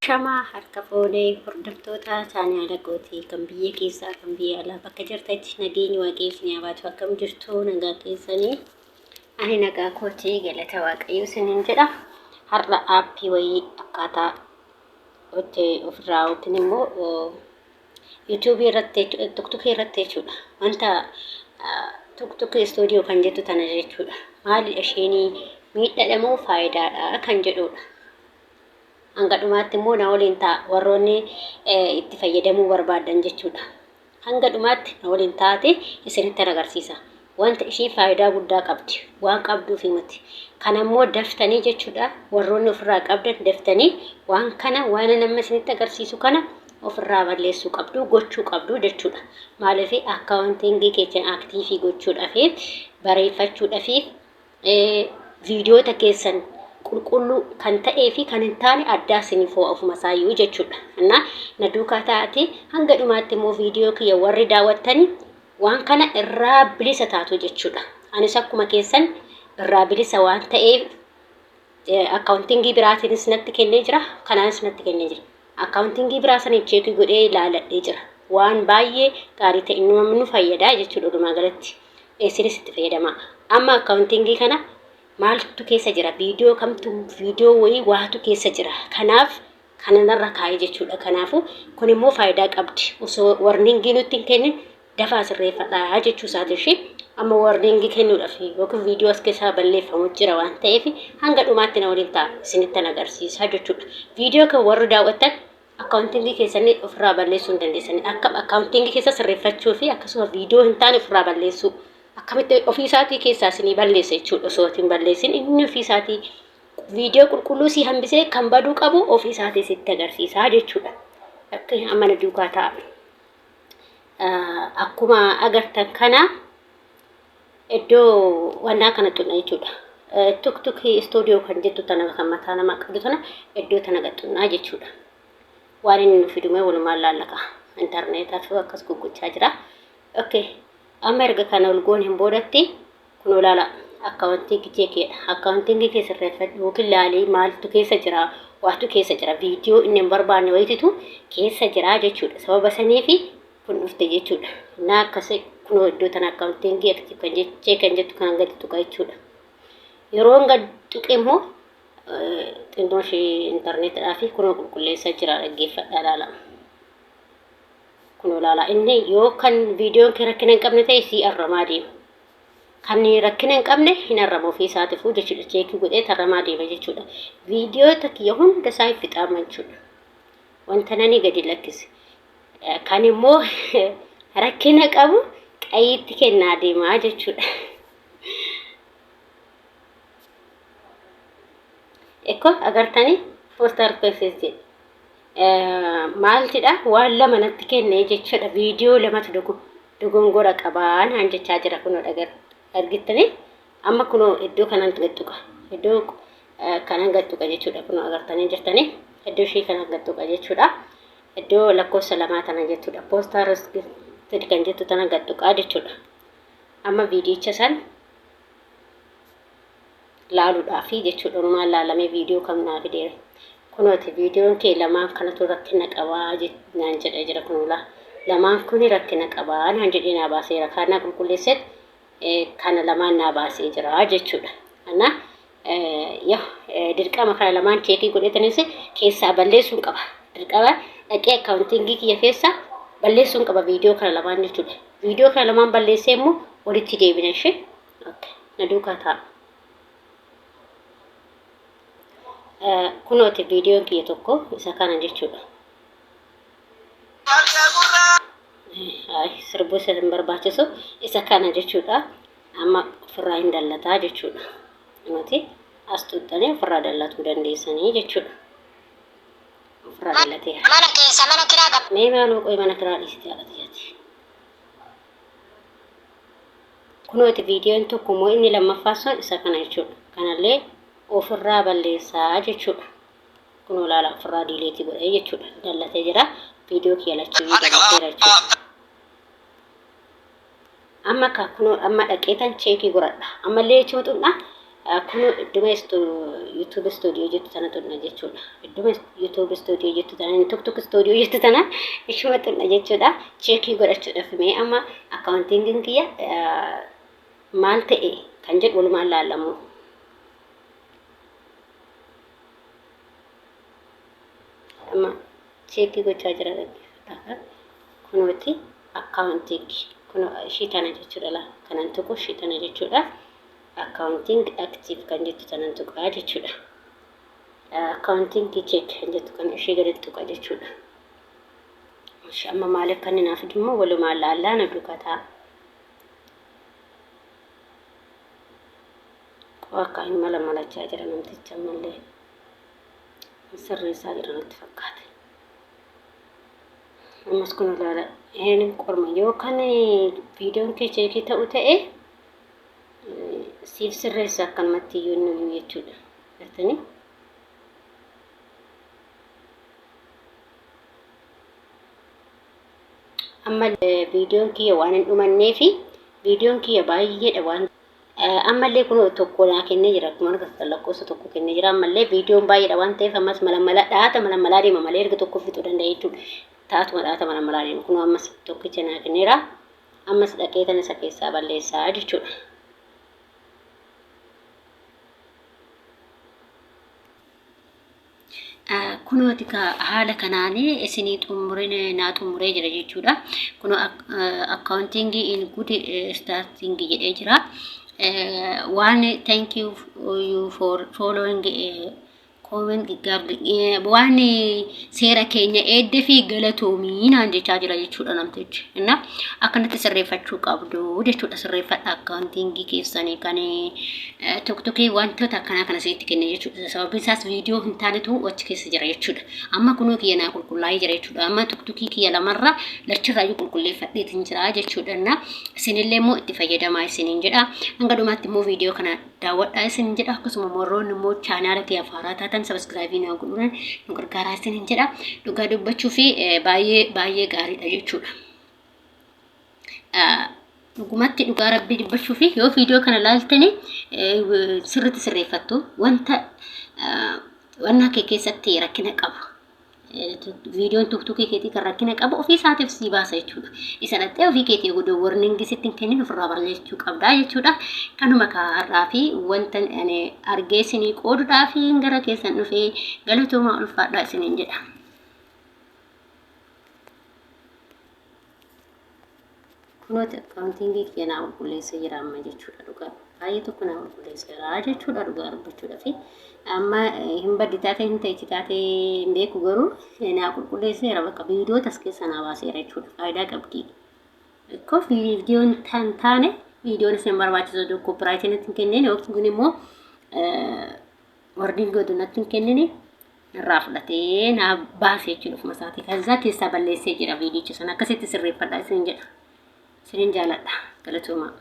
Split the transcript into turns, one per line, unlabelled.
Ashamaa harka fuunee hordoftoota chaanaala kootii kan biyya keessaa kan biyya alaa bakka jirtanitti nageenyi waaqayyo isin haa baatu. Akkam jirtu? Nagaa keessanii? Ani nagaa kootii, galata waaqayyo isiniin jedha. Har'a aappii wayii akkaataa itti ofirraa yookiin immoo yuutuubii irratti, tuktukii irratti jechuudha. Wanta tuktukii istuudiyoo kan jettu tana jechuudha. Maalidha isheenii? Miidhaadha moo faayidaadha kan jedhudha. Hanga dhumaatti immoo na waliin ta'a, warroonni itti fayyadamuu barbaadan jechuudha. Hanga dhumaatti na waliin taate isinitti agarsiisa. Wanta ishii faayidaa guddaa qabdi. Waan qabduuf himati. Kana immoo daftanii jechuudha, warroonni ofirraa qabdan daftanii waan kana, waan nama isinitti agarsiisu kana ofirraa balleessuu qabdu, gochuu qabdu jechuudha. Maaliif? Accountingii keessan active gochuudhaaf, bareeffachuudhaaf, viidiyoota keessan qulqulluu kan ta'ee fi kan hin taane addaa isiniif ho'a ofuma isaayyuu jechuudha. Innaa na duukaa taa'atii hanga dhumaatti immoo viidiyoo kiyya warri daawwattanii waan kana irraa bilisa taatu jechuudha. Anis akkuma keessan irraa bilisa waan ta'eef accountingii biraatiinis natti kennee jira, kanaanis natti kennee jira. Accountingii biraa saniin check godhee ilaaladhee jira. Waan baay'ee gaarii ta'e nu fayyada jechuudha walumaa galatti. Isinis itti fayyadamaa. Amma accountingii kana maaltu keessa jira? Viidiyoo kamtu, viidiyoo wayii waatu keessa jira. Kanaaf kana narra kaa'ee jechuudha. Kanaafuu kun immoo faayidaa qabdi. Osoo warningii nutti hin kennin dafaa sirreeffadhaa jechuu isaati ishee. Amma warningii kennuudhaaf yookiin viidiyoo as keessaa balleeffamu jira waan ta'eef hanga dhumaatti na waliin ta'a, isinittan agarsiisaa jechuudha. Viidiyoo kan warri daawwattan accountingii keessanii ofirraa balleessuu hin dandeessanii. Akka accountingii keessa sirreeffachuu fi akkasuma viidiyoo hin taane ofirraa balleessuu akkamitti ofii isaatii keessaa isinii balleessa jechuudha. Osoo hin balleessin inni ofii isaatii viidiyoo qulqulluu si hambisee kan baduu qabu ofii isaatii sitti agarsiisaa jechuudha. Akka amma na duukaa ta'a. Akkuma agartan kana iddoo wannaa kana xunna jechuudha. Tuk istuudiyoo kan jettu tana, kan mataa namaa qabdu tana, iddoo tana gaxunnaa jechuudha. Waan inni nu fidume walumaan laallaka. Intarneetaaf akkas guggochaa jira. Okay. Amma erga kana ol goon hin boodatti kun olaala accounting checkiidha. Accounting kee sirreeffadhu yookiin laalii, maaltu keessa jira? Waatu keessa jira. Viidiyoo inni hin barbaanne wayititu keessa jira jechuudha. Sababa saniifi kun dhufte jechuudha. Naa akkasi kunoo iddoo tana accounting active kan jechee kan jettu kan gadi tuqa jechuudha. Yeroo gad tuqe immoo xinnoo ishee intarneetidhaa fi kunoo qulqulleessaa jira, dhaggeeffadhaa, ilaala. Kunoo ilaala, inni yoo kan viidiyoon kee rakkina hin qabne ta'e sii arramaa deema. Kan rakkina hin qabne hin arramu ofii isaatiifuu jechuudha. Check godhee tarramaa deema jechuudha. Viidiyoota kiyya hunda isaa hin fixaama jechuudha. Wanta nani gadi lakkise. Kan immoo rakkina qabu qayiitti kennaa deemaa jechuudha. Ekko agartanii, poster pieces jedhe. Maal jedha? Waan lama natti kenne jechuudha. Viidiyoo lamatu dogongora qabaa naan jechaa jira. Kunoo dhagar argittanii, amma kunoo iddoo kanan tuqa, iddoo kanan gad tuqa jechuudha. Kunoo agartanii jirtanii, iddoo ishee kanan gad tuqa jechuudha. Iddoo lakkoofsa lamaa tana jechuudha. Poster kan jettu tana gad tuqaa jechuudha. Amma viidiyicha san laaluudhaafi jechuudha. Walumaan laalamee viidiyoo kam naa fideera? Kunooti, viidiyoon kee lamaan kanatu rakkina qabaa naan jedhee jira. Kunoo lamaan kuni rakkina qabaa naan jedhee naa baaseera. Kaan naa qulqulleesseet kana lamaan naa baasee jira jechuudha. Kana yoo dirqama kana lamaan check godhatanis keessaa balleessuun qaba. Dirqama dhaqee accountingii kiyya keessaa balleessuun qaba viidiyoo kana lamaan jechuudha. Viidiyoo kana lamaan balleessee immoo walitti deebina ishee. Na duukaa ta'a. Kunooti, viidiyoon kiyya tokko isa kana jechuudha. Sirbuu isa hin barbaachisu, isa kana jechuudha. Amma ofirraa hin dallataa jechuudha. Kunooti, as tuuttanii ofirraa dallatuu dandeessanii jechuudha. Ofirraa dallateera.
Mana keessa mana kiraa qaba.
Mee maaloo qoy, mana kiraa dhiisite haadha tiyyaati. Kunooti, viidiyoon tokko immoo inni lammaffaa sun isa kana jechuudha. Kanallee ofirraa balleessaa jechuudha. Kunoo ilaala, ofirraa delete godhee jechuudha. Dallatee jira. Viidiyoo kiyya lachuu dallateera jechuudha. Amma ka kunoo amma dhaqeetan check godhadha. Ammallee jechuun xumna Kun idduma YouTube Studio jettu tana xunna jechuudha. Idduma YouTube Studio jettu tana, TikTok Studio jettu tana ishuma xunna jechuudha. Check godhachuudhaaf mee amma accountingiin kiyya maal ta'e kan jedhu walumaan laallamu. Amma check gochaa jira, dhaggeeffadhaa. Kunooti accounting kun ishii tana jechuudha laa. Kanan tuqu ishii tana jechuudha. Accounting active kan jettu tanan tuqaa jechuudha. Accounting check kan jettu kan ishee gadi tuqa jechuudha. Amma maal akka inni naaf immoo walumaan laallaa, na duukaa ta'a. Akka hin mala malachaa jira namticha, ammallee sirreessaa jira natti fakkaate. Ammas kun ilaala, inni qorma yoo kan viidiyoon kee check ta'u ta'e siif sirreessa akkanumatti iyyuu inni iyyuu jechuudha. Gartanii? Amma viidiyoon kiyya waan hin dhumanneefi, viidiyoon kiyya baay'eedha waan ammallee kun tokko naa kennee jira. Akkuma argattan lakkoofsa tokko kennee jira. Ammallee viidiyoon baay'eedha waan ta'eef ammas mala mala dhaata mala malaa deema malee erga tokko fixuu danda'a jechuudha. Taatuma dhaata mala malaa deema. Kun ammas tokkicha naa kenneera. Ammas dhaqee tan isa keessaa balleessaa jechuudha. Kunooti haala kanaan isinii xumuree, naa xumuree jira jechuudha. Kunoo accounting in good standing jedhee jira. Waan thank you you for following comment waan seera keenya eeddee fi galatoomii naan jechaa jira jechuudha namtichi. Inna akkanatti sirreeffachuu qabdu jechuudha. Sirreeffadha accountingii keessanii kan TikTokii wantoota akkanaa kana isinitti kenne jechuudha. Sababiin isaas viidiyoo hin taanetu achi keessa jira jechuudha. Amma kunoo kiyya naa qulqullaa'ee jira jechuudha. Amma TikTokii kiyya lamarra lachirraayyuu qulqulleeffadheetiin jira jechuudha. Inna isinillee immoo itti fayyadamaa isiniin jedha. Hanga dhumaatti immoo viidiyoo kana daawwadhaa isiniin jedha. Akkasuma warroonni immoo chaanaala kiyya haaraa taatan subscribe naa godhuun nu gargaaraa isiniin jedha. Dhugaa dubbachuu fi baay'ee baay'ee gaariidha jechuudha. Dhugumatti dhugaa rabbii dubbachuu fi yoo viidiyoo kana laaltani sirriitti sirreeffattu, wanta wanna kee keessatti rakkina qabu, viidiyoon TikTokii keetii kan rakkina qabu ofii isaatiif sii baasa jechuudha. Isa dhattee ofii keetii godhu warning sitti hin kennin ofirraa balleessuu qabdaa jechuudha. Kanuma har'aa fi wanta ani argee isinii qooduudhaa fi gara keessan dhufee, galatoomaa, ulfaadhaa isiniin jedha. Kunooti accountingii kiyya naa qulqulleessee jira amma jechuudha dhugaa. Baay'ee tokko naa qulqulleesseera jechuudha dhugaa dubbachuudha fi amma hin baddi taate, hin ta'ichi taate hin beeku, garuu naa qulqulleesseera, bakka viidiyoo tas keessa naa baaseera jechuudha. Faayidaa qabdi. Ikkoo viidiyoon tan taane, viidiyoon isin barbaachisu copyrightii natti hin kennine yookiin immoo warning godhu natti hin kennine irraa fudhatee naa baase jechuudha ofuma isaatii. Kan keessaa balleessee jira viidiyicha sana. Akkasitti sirreeffadhaa isin jedha. Isinin jaaladha. Galatoomaa.